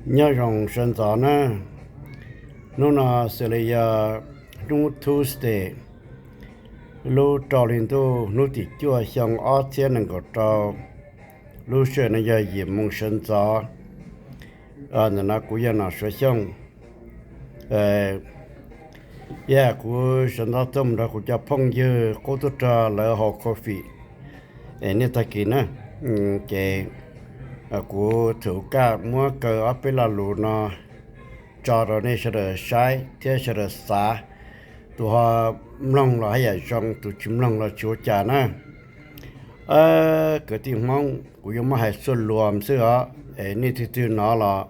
Nyob zoo sawv ntxov na, hnub no xws li yog hnub Tuesday, lub rau hli ntuj hnub tim cuaj xyoo ob txhiab nees nkaum rau, lub sij hawm no yog yim moo sawv ntxov. Ntawm no kuv yog Nom Suav Xyooj. Yog kuv sawv ntxov tuaj mus nrog kuv cov phooj ywg qub tub rog lawv haus coffee, es niaj tag kis na, ces kuv thum kaj muab kaw ob peb lo lus no tso rau nej sawv daws saib thiab sawv daws xav. Tus ho mloog los haj yam zoo, tus tsis mloog los tsis ua cas na. Kwv tij Hmoob, kuv yuav muab hais xuaj luas xwb os, es nej twg twg hnov los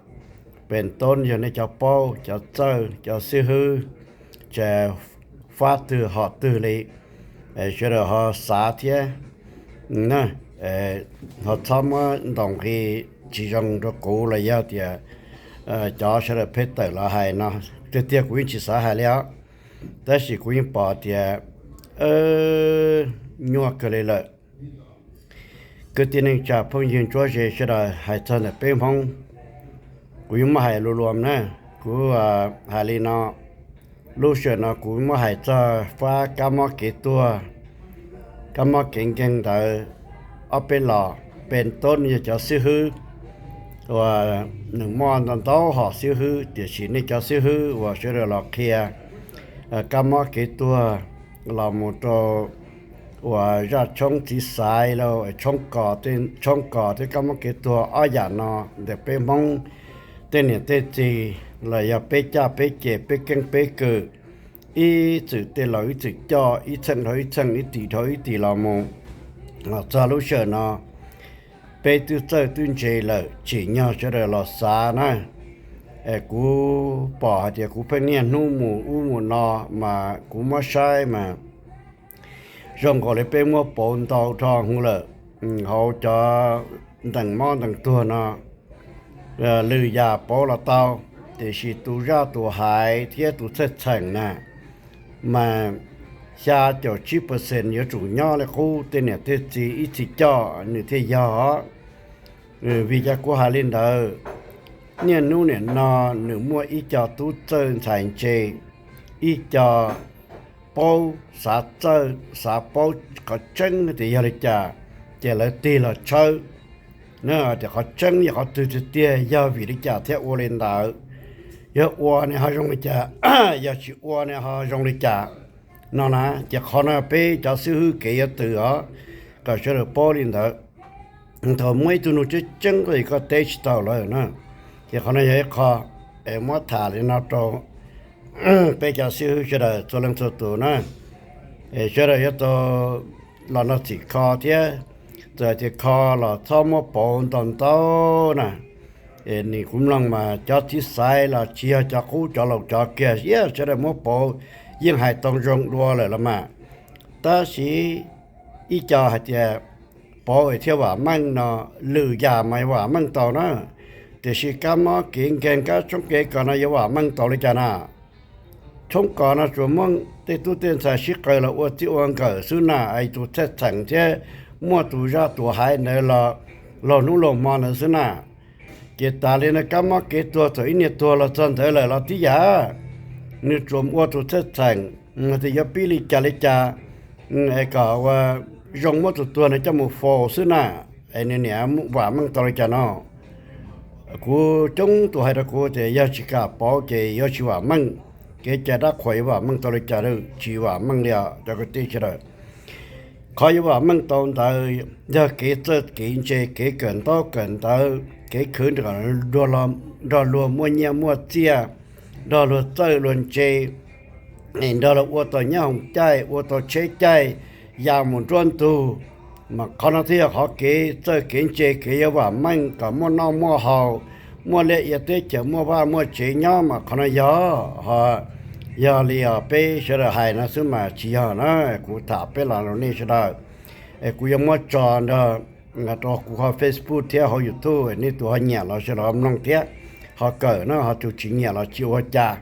pes toob yog nej cov paub, cov txawj, cov xib hwb, tsa fab twg hom twg li, sawv daws ho xav thiab na, ho txhob muab ntaus nqi tsis zoo rau kuv los yog tias cov sawv daws pheej tawm los hais no. Tiag tiag kuv yeej tsis xav hais li os, tab sis kuv yeej pom tias nyuaj kawg li lawm. Kwv tij neej tsa phooj ywg ntsuab ze sawv daws, hais txog ntawm peb Hmoob, kuv yuav muab hais luas luas na. Kuv hais li no, lub sij hawm no kuv muab hais txog fab kab mob kev tuag, kab mob kev nkeeg ntawd ob peb los. Pes toob yog cov xib hwb uas nws muaj ntau ntau hom xib hwb, tiam sis nej cov xib hwb uas sawv daws los qhia kab mob kev tuag los mus rau uas zaj tshoob txiv xaiv los tshoob kos thiab kab mob kev tuag ob yam no ntawm peb Hmoob tej niam tej txiv los yog peb caj peb ces peb keeb peb kwm, ib txwm tej laus ib txwm coj, ib txheej dhau ib txheej, ib tim dhau ib tim los mus, los txog lub sij hawm no peb twb txawj twb ntse lawm, tsim nyog sawv daws los xav na. Kuv pom hais tias kuv pheej niaj hnub mus ub mus no mas kuv muab saib mas zoo nkaus li peb muab pauv ntau dhau hwv lawm. Hauv cov ntees mob ntees tuag no lwm yam pauv los tau, tiam sis tus zaj tus hais thiab tus txhaj txheem na mas xya caum tsib percent yuav tsum nyob li qub tej niam tej txiv ib txhis coj nws thiaj yog. Vim cas kuv hais li ntawd? Niaj hnub nim no nws muaj ib co tub txawj ntxhais ntse, ib co paub xav txawj xav paub qhov tseeb tias yog li cas, ces lawv tig los tshawb tias qhov tseeb yog qhov twg tiag tiag, yog vim li cas thiaj ua li ntawd, yog ua ne ho zoo li cas, yog tsis ua ne ho zoo li cas no na. Ces qhov no peb cov xib hwb kev yuav tws os, kom sawv daws paub li ntawd. Thaum muaj ib tug nug tseeb tseeb tuaj es koj teb tsis tau lawm na. Ces qhov no yog ib qho es muab tham li no rau peb cov xib hwb sawv daws txhua leej txhua tus na, es sawv daws yuav tau los nrog txhim kho thiab. Txawm tias kho los txhob muab pauv ntau ntau na. Es nim kuv mloog mas cov txiv xaiv los tsis yog cov qub cov laus cov kiag, sawv daws muab pauv yeej hais tau zoo dua lawm los mas. Tab sis ib co hais tias pauv es thiaj vam meej no, lwm yam mas vam meej tau na, tiam sis kab mob kev nkeeg kab tshoob kev kos no yuav vam meej tau li cas na? Tshoob kos no tsuas muaj tej tub tej ntxhais sib qawm los ua txij ua nkawm xwb na, es tus txhaj txheem thiab muaj tus zaj tus hais ntawd los laug hnub laug hmo ntawd xwb na. Ces tas li no kab mob kev tuag thaum ib niag tuag los txog ntawd lawm los tib yam, nws tsuas ua tus txhaj txheem tias yuav pib li cas li cas es kom ua zoo muab tus tuag no coj mus faus xwb na, es nws niam vam meej tau li cas no. Kuv coob tus hais rau kuv tias yog tsis kam pauv ces yuav tsis vam meej, kev cai dab qhuas yuav vam meej tau li cas, tsis vam meej li os cov kwv tij sawv daws. Qhov yuav vam meej tau ntawd yog kev txawj kev ntse, kev kawm ntaub kawm ntawv, kev khwv nrog luag muaj nyiaj muaj txiaj, nrog luag txawj luag ntse, nrog luag ua tau nyob hoom caij, ua tau tsheb caij, ya mus nruab ntug. Mas qhov no thiaj yog qhov kev txawj kev ntse, kev yuav vam meej kom muaj noj muaj haus, muaj liaj ia teb chaws, muaj vaj muaj tsev nyob mas qhov no yog, ho yog li os peb sawv daws hais no xwb mas tsis yog na. Kuv tham peb los rau nej sawv daws, es kuv yuav muab tso nrog rau kuv qhov Facebook thiab hauv YouTube, nej tus ho nyiam los sawv daws ho mloog thiab ho kawm na, ho tus tsis nyiam los tsis ua cas.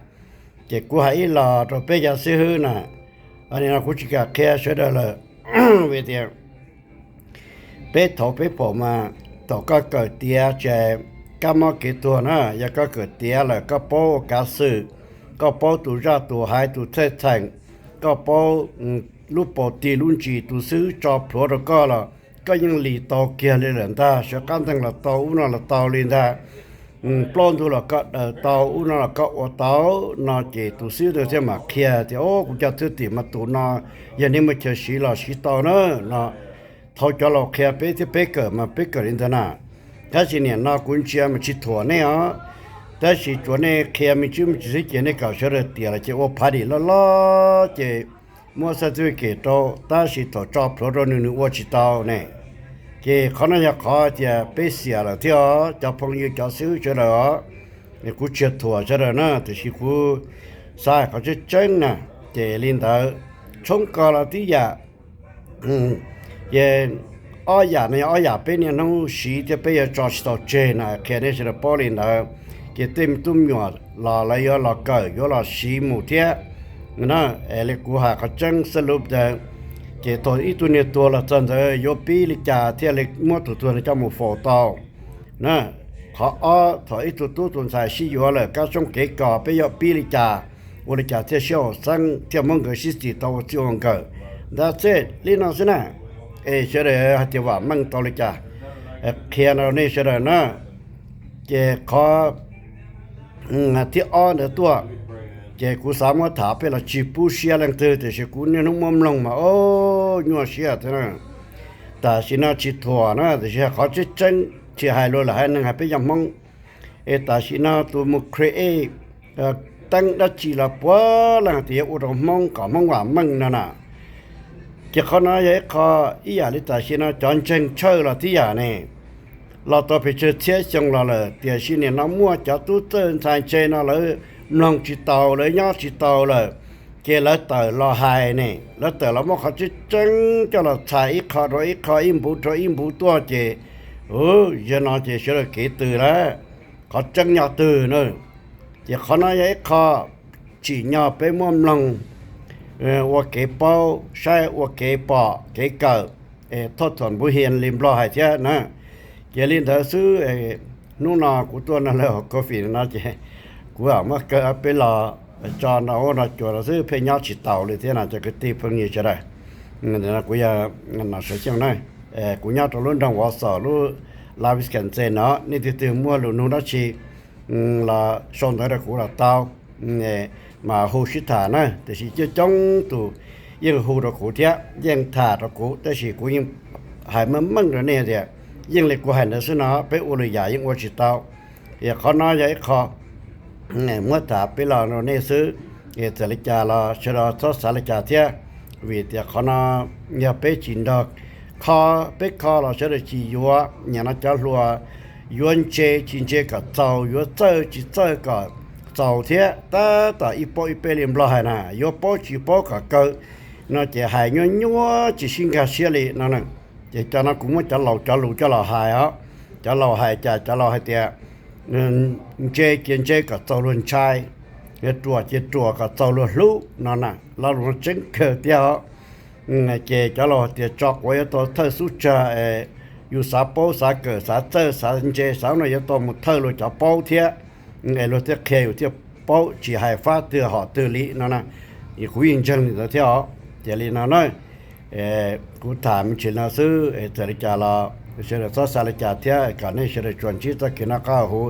Ces kuv hais ib los rau peb cov xib hwb na, nim no kuv tsis kam qhia sawv daws lawm, vim tias peb thaum peb pom mas thaum koj kawm tiav ces kab mob kev tuag na. Yog koj kawm tiav lawm, koj paub ua kav xwm, koj paub tus zaj tus hais tus txheej txheem, koj paub lub paus tig lub ntsis tus xib hwb tso plhuav rau koj los koj yeej lis tau kiag li lawm ntag. Sawv qab nteeg los tau, ub no los tau li ntag. Plaub ntug los koj daws tau, ub no los koj ua tau no ces tus xib hwb thiaj mam qhia tias, o, kuv cov thwj tim mas tus no yog nej muaj chaw siv los siv tau na no. Thaum cov laus qhia peb thiab peb kawm mas peb kawm li ntawd na. Tab sis nim no kuv ntsia mas tsis thuam nej os, tab sis tsuas nej qhia me ntsis me ntsis xwb ces nej kom sawv daws tiam los ces ua party loj loj ces muab certificate rau, tab sis thaum tso plhuav rau nws, nws ua tsis tau ne. Ces qhov no yog qhov tias peb xiam lawm thiab os cov phooj ywg cov xib hwb sawv daws os. Kuv tsis thuam sawv daws na, tiam sis kuv xav hais qhov tseeb tseeb na. Ces li ntawd, tshoob kos los tib yam. Ces ob yam no yog ob yam peb niaj hnub siv thiab peb yuav tso tsis tau tseg na, qhia nej sawv daws paub li ntawd. Ces tej me tub me nyuam los lawv yuav los kawm yuav los siv mus thiab na. Li kuv hais qhov tseeb xab lub ntawd, ces thaum ib tug niag tuag los txog ntawd yuav pib li cas thiaj li muab tus tuag no coj mus faus tau na. Qhov ob, thaum ib tug tub tus ntxhais sib yuav lawm kab tshoob kev kos peb yuav pib li cas, ua li cas thiaj sib haum xeeb thiaj muab nkawd sib txis tau ua txij ua nkawm. Ntawd xwb li no xwb na. Es sawv daws hais tias vam meej tau li cas, qhia rau nej sawv daws na. Ces qhov thib ob ntawd tuaj, ces kuv xav muab tham peb los tsis pub siab leej twg, tiam sis kuv niaj hnub muab mloog mas o, nyuaj siab thiab na. Tam sim no tsis thuam na, tiam sis qhov tseeb tseeb tsis hais luag lwm haiv neeg, hais peb cov Hmoob. Es tam sim no tus mus create teeb dab tsi los puav leej tias yuav ua rau Hmoob kom Hmoob vam meej no na. Ces qhov no yog ib qho ib yam li tam sim no cov ntseeg Tshawj los tib yam ne, los tau pes tsawg txhiab xyoo los lawm, tiam sis nim no muaj cov tub txawj ntxhais ntse no lawv mloog tsis taus, lawv nyob tsis taus lawm, ces lawv tawm los hais ne, lawv tawm los muab qhov tseeb tseeb coj los txhais ib qho rau ib qho, ib npuv rau ib npuv tuaj ces, yog no ces sawv daws kev twg lawm, qhov tseeb nyob twg na. Ces qhov no yog ib qho tsim nyog peb muab mloog, ua kev paub, saib ua kev pom kev kawm, thoj thuam npuv hias li Nplog hais thiab na. Ces li ntawd xwb, hnub no kuv tuaj no lawm hauv covid no ces kuv muab kaw ob peb los tso no ua no cuag no xwb, pheej nyob tsis taus li thiab no cov kwv tij phooj ywg sawv daws. Kuv yog Nom Sawv Xyooj na, kuv nyob rau lub nroog Vov Xaum lub Wisconsin no, nej twg twg muaj lus nug dab tsi los sau ntawv rau kuv los tau, mas hu sib tham na. Tiam sis coob coob tus yeej hu rau kuv thiab yeej tham rau kuv, tab sis kuv yeej hais meej meej rau nej tias yeej li kuv hais ntawd xwb no, peb ua lwm yam yeej ua tsis tau. Yog qhov no yog ib qho muab tham peb los rau nej xwb. Txawm li cas los sawv daws txhob xav li cas thiab, vim tias qhov no yog peb tsis nrog kho, peb kho los sawv daws tsis yuav. Nim no cov hluas yuav ntse tsis ntse kom txaus, yuav txawj tsis txawj kom txaus thiab. Tab tom ib paub ib peb li Nplog hais na, yuav paub tsis paub kom kaw no ces hais nyuaj nyuaj tsis sib nkag siab li no. Ces cov no kuv muab cov laus cov lus coj los hais os. Cov laus hais cas? Cov laus hais tias ntse cia ntse kom txaus luag ntshai, ruam cia ruam kom txaus luag hlub no na. Lo lus no tseeb kawg tiag os. Ces cov laus hais tias tso quav yuav tau thawj xub tsag, yus xav paub xav kawm xav txawj xav ntse xav no yuav tau mus thawj luag cov paub thiab, es luag thiaj qhia yus thiaj paub, tsis hais fab twg hom twg li no na. Kuv yeej ntseeg li ntawd thiab os. Ces li no na, kuv tham me ntsis no xwb, txawm li cas los sawv daws txhob xav li cas thiab, kom nej sawv daws tsuas ntsib txoj kev noj qab haus huv,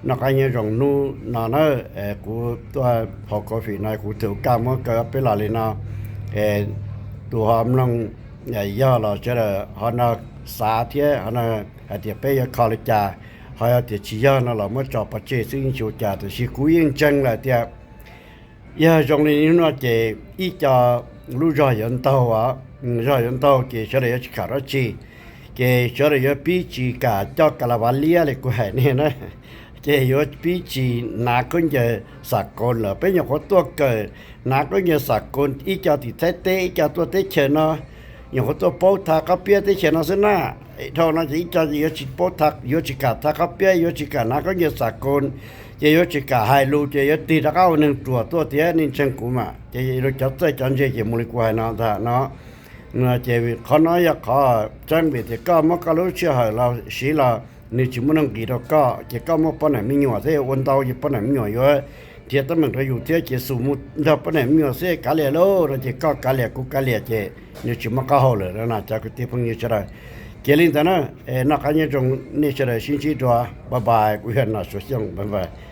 noj qab nyob zoo hnub no na. Kuv tuaj hauv covid no kuv twb kaj muab kaw peb los li no. Tus ho mloog yog los sawv daws ho no xav thiab ho no hais tias peb yuav kho li cas, ho yog tias tsis yog no los muab tso pov tseg xwb yeej tsis ua cas. Tiam sis kuv yeej ntseeg lawm tias yog zoo li hnub no ces ib co lub zog yuav ntaug, zog yuav ntaug ces sawv daws yuav tsis kam dab tsi, ces sawv daws yuav pib tsis kam coj ka la vav liab li kuv hais nej na. Ces yuav pib tsis hnav khaub ncaws xam koos lawm. Peb nyuam qhuav tuaj kawm hnav khaub ncaws xam koos, ib co tim Thaib teb, ib co tuaj teb chaws no, nyuam qhuav tuaj paub tha qab piab teb chaws no xwb na. Dhau no ces ib co yuav tsis paub, yuav tsis kam tha qab piab, yuav tsis kam hnav khaub ncaws xam koos, ces yuav tsis kam hais lus, ces yuav tig rov qab ua neeg ruam tuaj tiag. Nej ntseeg kuv mas, ces cov txawj cov ntse ces mus li kuv hais no ntag no. Ces qhov no yog qhov tseeb, vim tias koj muab koj lub sij hawm los siv los nws tsis muaj nuj nqis rau koj, ces koj muaj poj niam me nyuam thiab ua ntau ces poj niam me nyuam yuav nrhiav teeb meem rau yus thiab, ces xum mus nrog poj niam me nyuam xwb kav liam lauj no ces koj kav liam kuv kav liam ces nws tsis muaj qab hau lawm no cov kwv tij phooj ywg sawv daws. Ces li ntawd na, noj qab nyob zoo, nej sawv daws sib ntsib dua, bye bye, kuv yog Nom Suav Xyooj, bye bye.